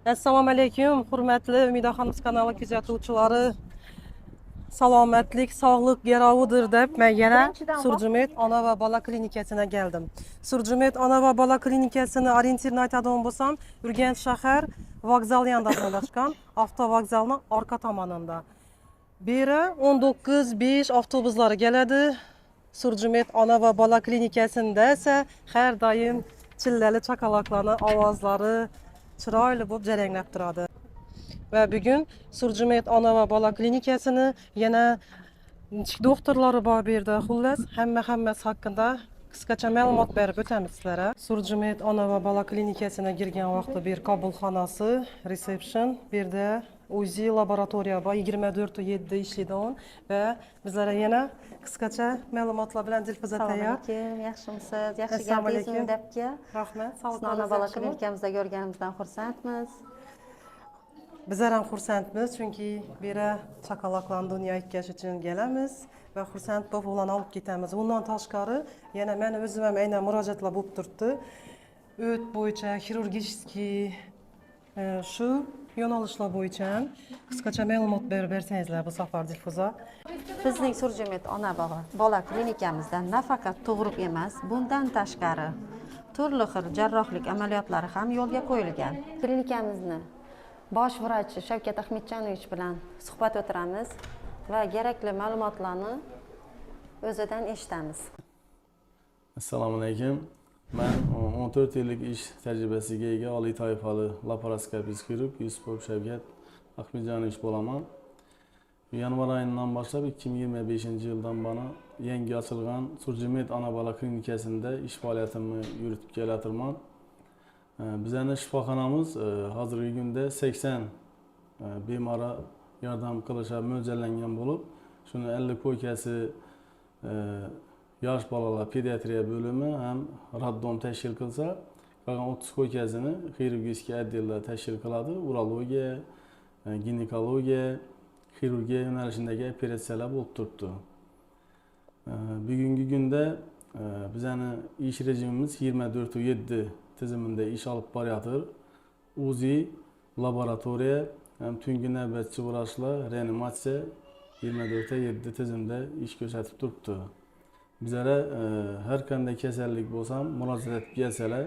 Assalomu alaykum, hurmatli Umidaxon kanali kuzatuvchilari. Salomatlik sog'liq garovidir deb men yana Surjumet ona va bola klinikasiga keldim. Surjumet ona va bola klinikasini orientirini aytadigan bo'lsam, Urganch shahar vokzal yanında joylashgan, avtovokzalning orqa tomonida. Bu yere 19.5 avtobuslari keladi. Surjumet ona va bola klinikasida esa har doim chillali chaqaloqlarning ovozlari chiroyli bo'lib jaranglab turadi. Va bugun Surjumet ona va bola klinikasini yana nechik doktorlari bor bu yerda. Xullas, hammasi haqida qisqacha ma'lumot berib o'tamiz sizlarga. Surjumet ona va bola klinikasiga kirgan vaqtda bir qabulxonasi, reception, bu yerda УЗИ laboratoriya bor, 24/7 ishlaydigan va bizlarga yana qisqacha ma'lumotlar bilan Dilfuza Assalomu tayyor. alaykum, yaxshimisiz? Yaxshi Assalomu keldingiz alaykum. Umidapga. Rahmat, Sizni ona sog'liqlaringiz bola yaxshimi? klinikamizda ko'rganimizdan xursandmiz. Bizlar ham xursandmiz, chunki bu yerga chaqaloqlarni dunyoga kelish uchun kelamiz va xursand bo'lib ularni olib ketamiz. Undan tashqari yana meni o'zim ham aynan murojaatlar bo'lib turibdi. O't bo'yicha, хирургический shu yo'nalishlar bo'yicha ham qisqacha ma'lumot berib bersangizlar bu safar, Dilfuza. Bizning Surjumet ona bola klinikamizda nafaqat tug'ruq emas, bundan tashqari turli xil jarrohlik amaliyotlari ham yo'lga qo'yilgan. Klinikamizni bosh vrachi Shavkat Ahmedjanovich bilan suhbat o'tiramiz va kerakli ma'lumotlarni o'zidan eshitamiz. Assalomu alaykum. Man 14 yillik ish tajribasiga ega oliy toifali laparoskopist xirurg Yusupov Shavkat Ahmedjanovich bo'laman. Yanvar oyidan boshlab, 2025 yildan bana yangi ochilgan Surjimet ona bola klinikasida ish faoliyatimni yuritib kelayotirman. Bizani shifoxonamiz hozirgi kunda 80 bemorga yordam qilishga mo'ljallangan bo'lib, shuni 50 koykasi yosh bolalar pediatriya bo'limi ham роддом tashkil qilsa, qolgan 30 koykasini хирургический отдел lar tashkil qiladi. Urologiya, ginekologiya, xirurgiya yo'nalishidagi operatsiyalar bo'lib turibdi. Bugungi kunda bizani ish rejimimiz 24/7 tizimida ish olib borayotir. УЗИ, laboratoriya ham tungi navbatchi vrachlar, reanimatsiya 24/7 tizimda ish ko'rsatib turibdi. Bizlara har qanday kasallik bo'lsa ham murojaat etib kelsalar,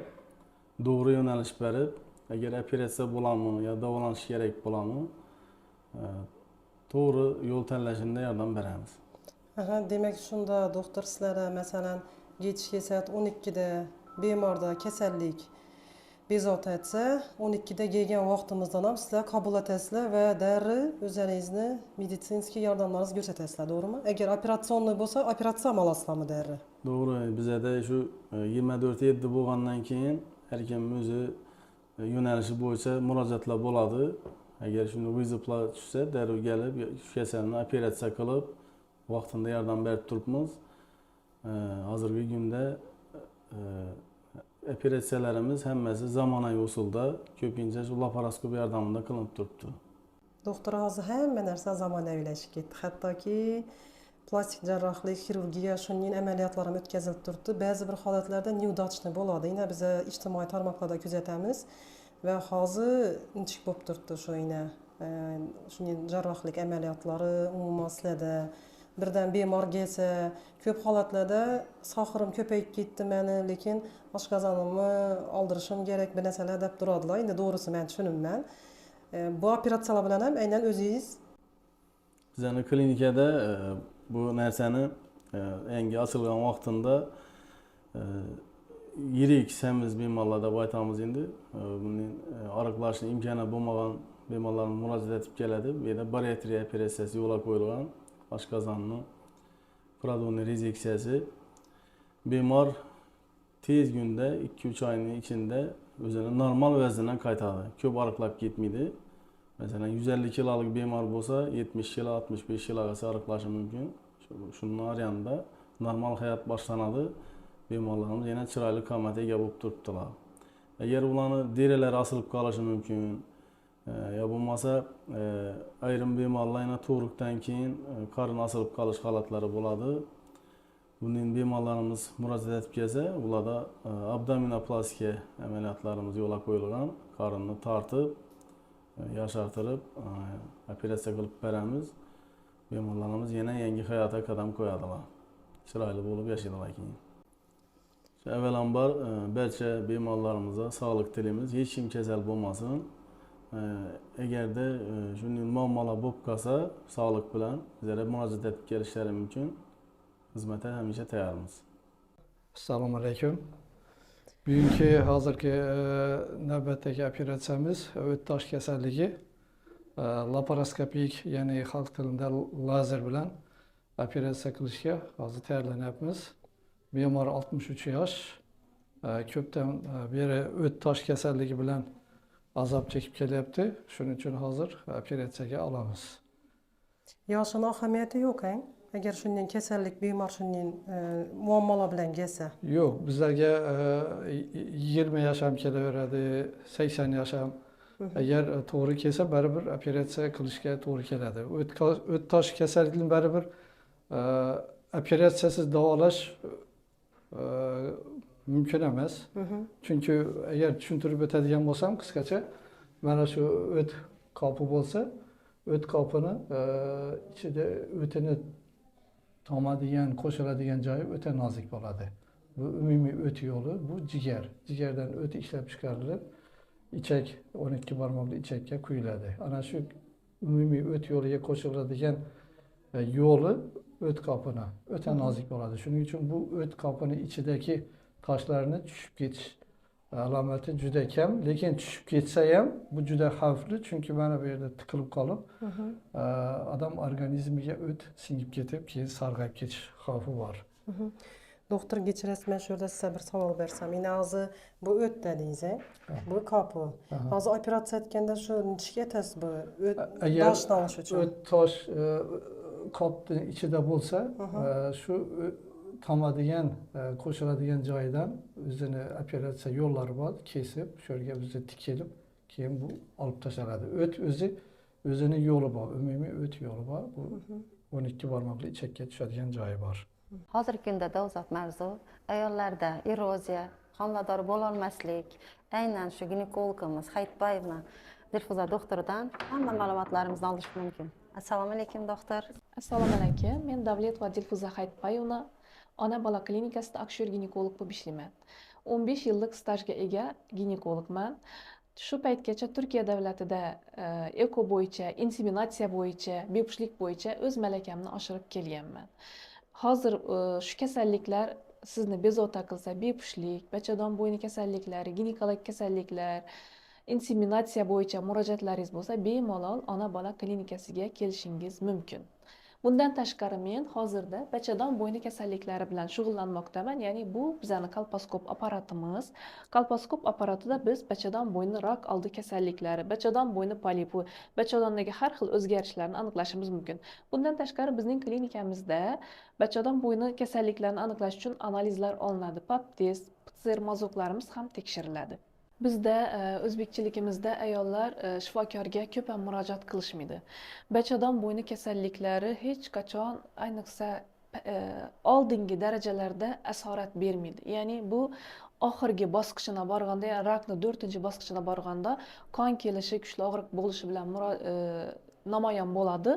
to'g'ri yo'nalish berib, agar operatsiya bo'ladimi yo davolanish kerak bo'ladimi, to'g'ri yo'l tanlashida yordam beramiz. Aha, demak, shunda doktor, sizlar masalan kechki soat 12da bemorda kasallik bezovta etsa, 12da kelgan vaqtimizdan ham sizlar qabul etasizlar va darrov o'zlaringizni медицинский yordamlaringizni ko'rsatasizlar, to'g'rimi? Agar операционный bo'lsa, operatsiya ham olasizlarmi darrov? To'g'ri, bizada shu 24/7 bo'lgandan keyin har kim o'zi yo'nalishi bo'yicha murojaatlar bo'ladi. Agar shunda вызов lar tushsa, darrov kelib shu kasalni operatsiya qilib, vaqtida yordam berib turibmiz. Hozirgi kunda operatsiyalarimiz hammasi zamonaviy usulda, ko'pincha shu laparoskop yordamida qilinib turibdi. Doktor, hozir hamma narsa zamonaviylashib ketdi, hattoki plastik jarrohlik, xirurgiya, shuning amaliyotlari ham o'tkazilib turibdi. Ba'zi bir holatlarda неудачный bo'ladi. Ina biza ijtimoiy tarmoqlarda kuzatamiz va hozir nechuk bo'lib turibdi shu ina shuning jarrohlik amaliyotlari umuman sizlarda birdan bemor kelsa, ko'p holatlarda сахар im ko'payib ketdi mani, lekin oshqozonimni oldirishim kerak, bir narsalar deb turadilar. Endi to'g'risi man tushunibman. Bu operatsiyalar bilan ham aynan o'zingiz Bizani klinikada bu narsani yangi ochilgan vaqtida yirik semiz bemorlar deb aytamiz endi, buning oriqlashni imkoni bo'lmagan bemorlar murojaat etib keladi. Bu yerda bariatriya operatsiyasi yo'lga qo'yilgan, oshqozonni продольный rezeksiyasi. Bemor tez kunda, 2-3 oyning ichida o'zini normal vazndan qaytadi, ko'p oriqlab ketmaydi. Masalan, 150 kilolik bemor bo'lsa, 70 kilo, 65 kilogacha oriqlashi mumkin. Shundan oriyonda normal hayot boshlanadi. Bemorlarimiz yana chiroyli qomatga ega bo'lib turibdilar. Agar ularni derilari osilib qolishi mumkin yo bo'lmasa ayrim bemorlar yana tug'ruqdan keyin qorin osilib qolish holatlari bo'ladi. Buning bemorlarimiz murojaat etib kelsa, ularda abdominoplastika amaliyotlarimiz yo'lga qo'yilgan, qorinni tortib yoshartirib operatsiya qilib beramiz. Bemorlarimiz yana yangi hayotga qadam qo'yadilar. Chiroyli bo'lib yashaydilar keyin. Avvalambor barcha bemorlarimizga sog'liq tilaymiz. Hech kim kasal bo'lmasin. Agarda shunday muammolar bo'lib qolsa, sog'liq bilan bizlarga murojaat etib kelishlari mumkin. Xizmatga hamisha tayyormiz. Assalomu alaykum. Bugungi hozirgi navbatdagi operatsiyamiz o't tosh kasalligi, laparoskopik, ya'ni xalq tilida lazer bilan operatsiya qilishga hozir tayyorlanyapmiz. Bemor 63 yosh, ko'pdan beri o't tosh kasalligi bilan azob chekib kelyapti. Shuning uchun hozir operatsiyaga olamiz. Yoshini ahamiyati yo'q, a? Agar shunday kasallik bemor shunday muammolar bilan kelsa. Yo'q, bizlarga 20 yosh ham kelaveradi, 80 yosh ham. Agar to'g'ri kelsa, baribir operatsiya qilishga to'g'ri keladi. O't tosh kasalligini baribir operatsiyasiz davolash mumkin emas. Chunki agar tushuntirib o'tadigan bo'lsam qisqacha, mana shu o't qopi bo'lsa, o't qopini ichida o'tini tomadigan, qo'shiladigan joyi o'ta nozik bo'ladi. Bu umumiy o't yo'li, bu jigar. Jigardan o't ishlab chiqarilib, ichak 12 barmoqli ichakka quyiladi. Ana shu umumiy o't yo'liga qo'shiladigan yo'li o't qopini o'ta nozik bo'ladi. Shuning uchun bu o't qopini ichidagi toshlarni tushib ketish alomati juda kam, lekin tushib ketsa ham bu juda xavfli, chunki mana bu yerda tiqilib qolib, odam organizmiga o't singib ketib, keyin sarg'ayib ketish xavfi bor. Doktor, kechirasiz, men shu yerda sizga bir savol bersam. Endi hozir bu o't dedingiz, bu qopi. Hozir operatsiya etganda shu nechga etasiz bu o't toshni olish uchun? O't tosh qopning ichida bo'lsa, shu tomadigan, qo'shiladigan joyidan o'zini operatsiya yo'llari bor, kesib, shu yerga o'zi tikilib, keyin bu olib tashlanadi. O't o'zi o'zini yo'li bor, umumiy o't yo'li bor. Bu 12 barmoqli ichakka tushadigan joyi bor. Hozirgi kunda dolzarb mavzu ayollarda eroziya, homilador bo'lolmaslik. Aynan shu ginekologimiz Hayitbayevna Dilfuza doktordan hamma ma'lumotlarimizni olish mumkin. Assalomu alaykum, doktor. Assalomu alaykum. Men Davletova Dilfuza Hayitbayevna, ona bola klinikasida akusher ginekolog bo'lib ishlayman. 15 yillik stajga ega ginekologman. Shu paytgacha Turkiya davlatida eko bo'yicha, inseminatsiya bo'yicha, bepushtlik bo'yicha o'z malakamni oshirib kelganman. Hozir shu kasalliklar sizni bezovta qilsa, bepushtlik, bachadon bo'yni kasalliklari, ginekologik kasalliklar, inseminatsiya bo'yicha murojaatlaringiz bo'lsa, bemalol ona bola klinikasiga kelishingiz mumkin. Bundan tashqari men hozirda bachadon bo'yni kasalliklari bilan shug'ullanmoqdaman. Ya'ni bu bizani kolposkop apparatimiz. Kolposkop apparatida biz bachadon bo'yni rak oldi kasalliklari, bachadon bo'yni polipi, bachadondagi har xil o'zgarishlarni aniqlashimiz mumkin. Bundan tashqari bizning klinikamizda bachadon bo'yni kasalliklarini aniqlash uchun analizlar olinadi. Pap test, PCR mazoklarimiz ham tekshiriladi. Bizda o'zbekchiligimizda ayollar shifokorga ko'p ham murojaat qilishmaydi. Bachadon bo'yni kasalliklari hech qachon, ayniqsa oldingi darajalarda asorat bermaydi. Ya'ni bu oxirgi bosqichina borganda, ya'ni rakni 4-bosqichina borganda qon kelishi, kuchli og'riq bo'lishi bilan namoyon bo'ladi.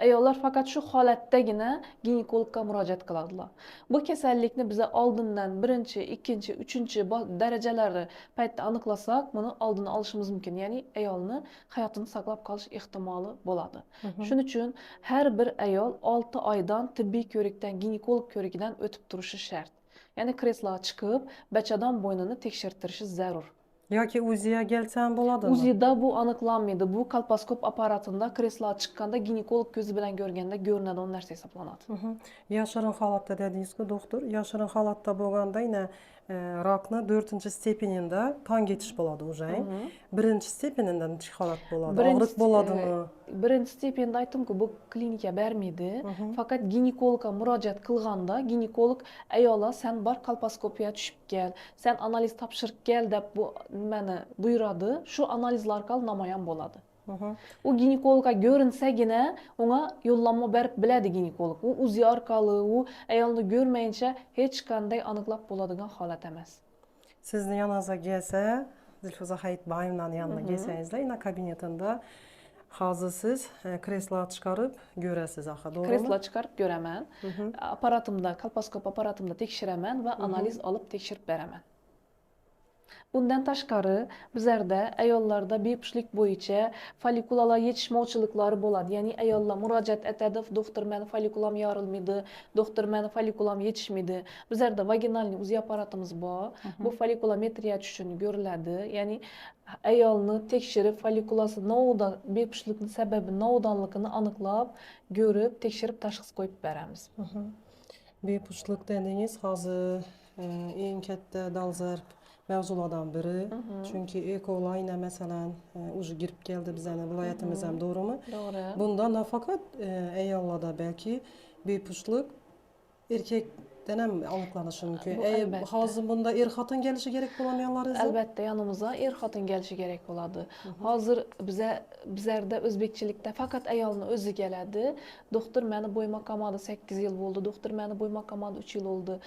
Ayollar faqat shu holatdagina ginekologga murojaat qiladilar. Bu kasallikni biza oldindan 1-, 2-, 3 darajalari paytda aniqlasak, buni oldini olishimiz mumkin. Ya'ni ayolni hayotini saqlab qolish ehtimoli bo'ladi. Shuning uchun har bir ayol 6 oydan tibbiy ko'rikdan, ginekolog ko'rigidan o'tib turishi shart. Ya'ni kresloga chiqib, bachadon bo'ynini tekshirtirishi zarur. Yoki UZIga kelsa ham bo'ladimi? UZIda bu aniqlanmaydi. Bu kolposkop apparatida kresloga chiqqanda ginekolog ko'zi bilan ko'rganda ko'rinadigan narsa hisoblanadi. Yashirin holatda dedingiz-ku, doktor. Yashirin holatda bo'lganda yana rakni 4-stepenida qon ketish bo'ladi уже. 1-stepenida nechta holat bo'ladi? Og'riq bo'ladimi? 1-stependa aytdim-ku, bu klinika bermaydi. Faqat ginekologga murojaat qilganda ginekolog ayollar sen bor kolposkopiya tushib kel, sen analiz topshirib kel deb bu nimani buyuradi. Shu analizlar orqali namoyon bo'ladi. U ginekologga ko'rinsagina unga yo'llanma berib biladi ginekolog. U UZI orqali, u ayolni ko'rmayincha hech qanday aniqlab bo'ladigan holat emas. Sizni yoningizga kelsa, Dilfuza Hayitbayevnanın yanına gelsəngizlər, yine kabinetində hazır siz kresla çıxarıb görəsiz axı, doğru mu? Kresla çıxarıb görəmən. Aparatımda, kolposkop aparatımda tekşirəmən və analiz alıb tekşirib verəmən. Bundan tashqari bizlarda ayollarda bepushtlik bo'yicha follikulalar yetishmovchiliklari bo'ladi. Ya'ni ayollar murojaat etadi, doktor meni follikulam yorilmaydi, doktor meni follikulam yetishmaydi. Bizlarda vaginalniy UZI apparatimiz bor. Bu follikulometriya uchun ko'riladi. Ya'ni ayolni tekshirib follikulasi nodan bepushtlikning sababi nodonligini aniqlab, ko'rib, tekshirib tashxis qo'yib beramiz. Bepushtlik dedingiz, hozir eng katta dolzarb mavzulardan biri. Çünki E. coli yine məsələn ucu girib gəldi bizəni vilayətimizə, doğrumu? Doğru. Bunda nafaqat ayollarda belki bepushtlik erkekdən ham aniqlanishi mumkin. Bu əlbəttə. Hozir bunda er xotin kelishi kerak bo'lgan ayollar Əlbəttə yanımıza er xotin kelishi kerak bo'ladi. Hozir bizlarda o'zbekchilikda faqat ayolni o'zi keladi. Doktor meni bo'yma qamadi 8 yil bo'ldi, doktor meni bo'yma qamadi 3 yil bo'ldi.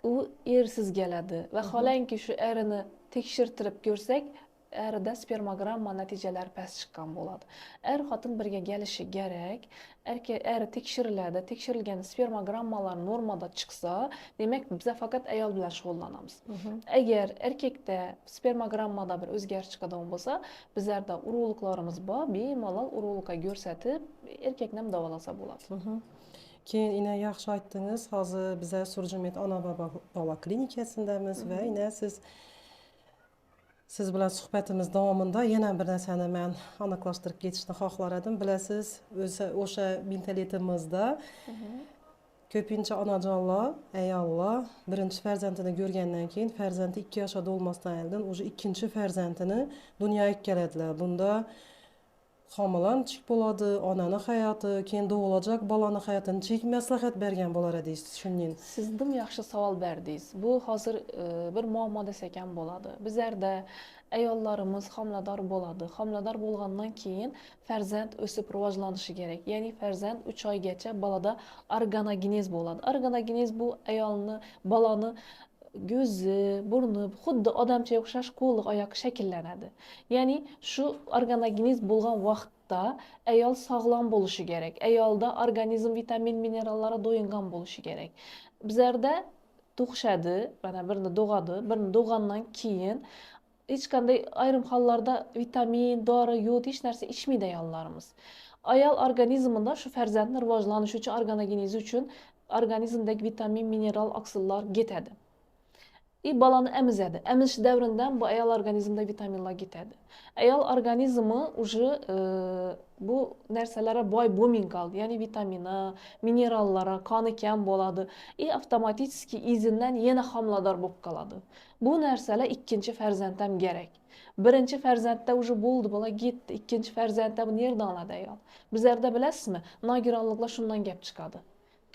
U ersiz keladi va holanki shu erini tekshirtirib ko'rsak, erida spermogramma natijalari past chiqqan bo'ladi. Er xotin birga kelishi kerak. Erkak eri tekshiriladi, tekshirilgan spermogrammalar normada chiqsa, demak biza faqat ayol bilan shug'ullanamiz. Agar erkakda spermogrammada bir o'zgarish chiqadigan bo'lsa, bizlarda urologlarimiz bor, bemalol urologga ko'rsatib, erkakni ham davolasa bo'ladi. Keyin yine yaxshi aytdingiz, hozir biza Surjumet ona va bola klinikasindamiz va yine siz bilan suhbatimiz davomida yana bir narsani men aniqlashtirib ketishni xohlar edim. Bilasiz, o'zi o'sha mentalitetimizda ko'pincha onajonlar, ayollar birinchi farzandini ko'rgandan keyin farzandi 2 yoshga to'lmasdan oldin уже ikkinchi farzandini dunyoga keladilar. Bunda homila nechik bo'ladi, onani hayoti, keyin tug'ilajak bolani hayoti nechik maslahat bergan bo'lar edingiz shundan? Siz dim yaxshi savol berdingiz. Bu hozir bir muammo desak ham bo'ladi. Bizlarda ayollarimiz homilador bo'ladi. Homilador bo'lgandan keyin farzand o'sib rivojlanishi kerak. Ya'ni farzand 3 oygacha bolada organogenez bo'ladi. Organogenez bu ayolni, bolani ko'zi, burni xuddi odamcha o'xshash qo'li, oyoq shakllanadi. Ya'ni shu organogenez bo'lgan vaqtda ayol sog'lom bo'lishi kerak. Ayolda organizm vitamin, minerallara do'yingan bo'lishi kerak. Bizlarda tug'ishadi, mana birini tug'adi, birini tug'gandan keyin hech qanday ayrim hollarda vitamin, dori, yod hech narsa ichmaydi ayollarimiz. Ayol organizmida shu farzandni rivojlanishi uchun, organogenezi uchun organizmdagi vitamin, mineral, oksillar ketadi. Balani emizadi. Emizish davridan bu ayol organizmida vitaminlar ketadi. Ayol organizmi уже bu narsalarga boy bo'lmay qoldi. Ya'ni vitamina, minerallara, qoni kam bo'ladi. Avtomatik izidan yana homilador bo'lib qoladi. Bu narsalar ikkinchi farzand ham kerak. Birinchi farzandda уже bo'ldi, bola ketdi. Ikkinchi farzandda bu nerdan oladi ayol? Bizlarda bilasizmi, nogironliklar shundan gap chiqadi.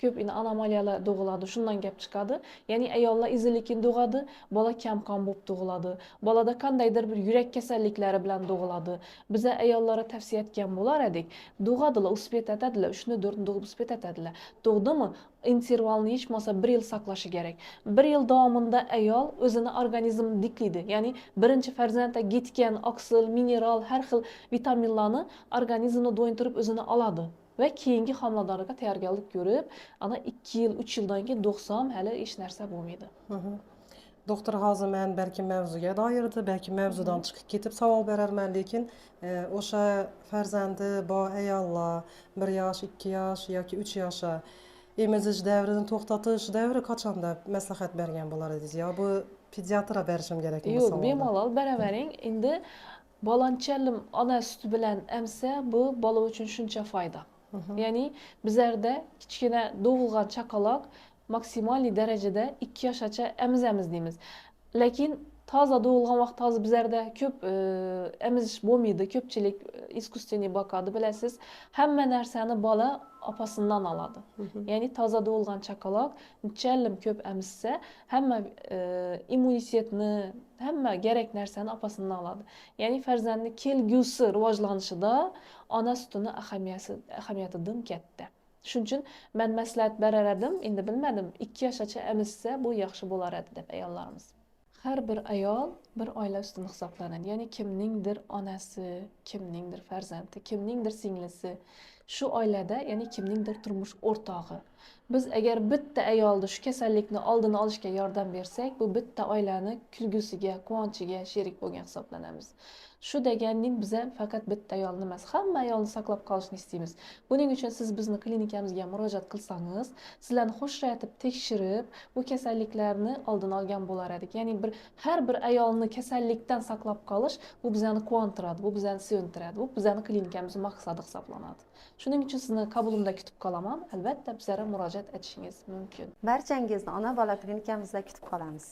Ko'p anomaliyalar tug'iladi, shundan gap chiqadi. Ya'ni ayollar izilikin tug'adi, bola kam qon bo'lib tug'iladi. Bolada qandaydir bir yurak kasalliklari bilan tug'iladi. Biza ayollara tavsiya etgan bo'lar edik. Tug'adilar, uspet etadilar, 3ni 4ni tug'ib uspet etadilar. Tug'dimi, intervalni hech bo'lmasa 1 yil saqlashi kerak. 1 yil davomida ayol o'zini organizmini diklaydi. Ya'ni birinchi farzandda ketgan oksil, mineral, har xil vitaminlarni organizmni do'yintirib o'zini oladi. Va keyingi homiladorlikka tayyorgarlik ko'rib, ana 2 yil, 3 yildan keyin 90 hali hech narsa bo'lmaydi. Doktor hozir men balki mavzuga doirdi, balki mavzudan chiqib ketib savol berarman, lekin o'sha farzandi bor ayollar 1 yosh, 2 yosh yoki 3 yosha emizish davrini to'xtatish davri qachonda maslahat bergan bo'lar edingiz? Yo bu pediatrga berishim kerakmi bu Yo'q, savolni? Bemalol beravering. Endi bolanchalim ona suti bilan emsa, bu bola uchun shuncha foyda. Ya'ni bizlarda kichkina tug'ilgan chaqaloq maksimal darajada 2 yoshgacha emizamiz deymiz. Lekin toza tug'ilgan vaqt hozir bizlarda ko'p emizish bo'lmaydi, ko'pchilik искусственный boqadi, bilasiz. Hamma narsani bola opasidan oladi. Ya'ni toza tug'ilgan chaqaloq nechallim ko'p emizsa, hamma immunitetni, hamma kerak narsani opasidan oladi. Ya'ni farzandni kelgusi rivojlanishida ona sutini ahamiyati dim katta. Shuning uchun men maslahat berar edim, endi bilmadim, 2 yoshgacha emizsa bu yaxshi bo'lar edi deb ayollarimiz. Har bir ayol bir oila ustuni hisoblanadi. Ya'ni kimningdir onasi, kimningdir farzandi, kimningdir singlisi, shu oilada ya'ni kimningdir turmush o'rtog'i. Biz agar bitta ayolni shu kasallikni oldini olishga yordam bersak, bu bitta oilani kulgusiga, quvonchiga sherik bo'lgan hisoblanamiz. Shu deganning biza faqat bitta ayolni emas, hamma ayolni saqlab qolishni istaymiz. Buning uchun siz bizni klinikamizga murojaat qilsangiz, sizlarni xo'shayotib tekshirib, bu kasalliklarni oldini olgan bo'lar edik. Ya'ni har bir ayolni kasallikdan saqlab qolish bu bizani quvontiradi, bu bizani sevintiradi, bu bizani klinikamizning maqsadi hisoblanadi. Shuning uchun sizni qabulimda kutib qolaman. Albatta bizlarga murojaat etishingiz mumkin. Barchangizni ona bola klinikamizda kutib qolamiz.